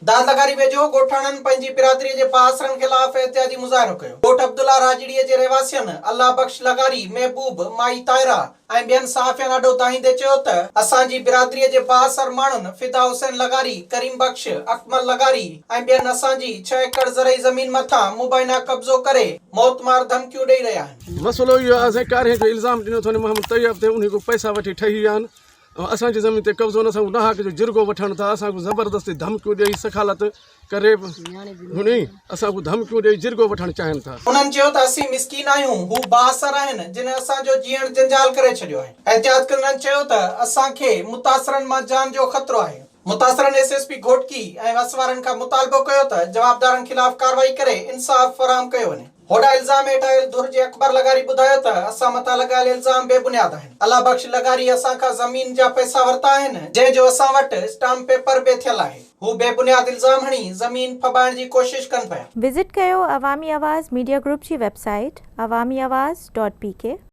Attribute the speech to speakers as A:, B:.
A: داد لغاري ويجهو ڳوٺاڻن پنهنجي برادري جي بااثرن خلاف احتجاجي مظاهرو ڪيو. ڳوٺ عبدالله راڄڙي جي رهواسين الله بخش لغاري، محبوب، مائي طاهره ۽ ٻين صحافين آڏو دانهيندي چيو ته اسان جي برادري جي بااثر ماڻهن فدا حسين لغاري، ڪريم بخش، اڪمل لغاري ۽ ٻين اسان جي ڇهه ايڪڙ زرعي زمين مٿان مبينا قبضو ڪري موتمار ڌمڪيون ڏئي رهيا آهن.
B: مسئلو اهو آهي سائين ڪارين جو الزام ڏنو اٿن محمد طيب تي انهي کان پئسا وٺي ٺهي ويا آهن ۽ اسان جي زمين تي قبضو نه اسان ناحق جو جرڳو وٺن ٿا اسان کي زبردستي ڌمڪيون ڏيئي سخالت ڪري هڻي اسان کي ڌمڪيون ڏيئي جرڳو وٺڻ چاهين ٿا.
A: انهن چيو ته اسين مسڪين آهيون هو بااثر آهن جن اسان جو جيئڻ جنجال ڪري ڇڏيو آهي. احتجاج ڪندڙن چيو ته اسان کي متاثرن مان جان جو خطرو آهي. متاثرن ايس ايس پي گهوٽڪي ۽ وس وارن کان مطالبو ڪيو ته جوابدارن خلاف ڪارروائي ڪري انصاف فراهم ڪيو وڃي. هوڏانهن الزام هيٺ آيل ڌر جي اڪبر لغاري ٻڌايو ته اسان مٿان لڳايل الزام بي بنياد آهن، الله بخش لغاري اسان کان زمين جا پئسا ورتا آهن، جنهن جو اسان وٽ اسٽامپ پيپر به ٿيل آهي، هو بي بنياد الزام هڻي زمين ڦٻائڻ جي ڪوشش ڪن پيا.
C: وزٽ ڪيو عوامي آواز ميڊيا گروپ جي website Awami Awaz dot P K.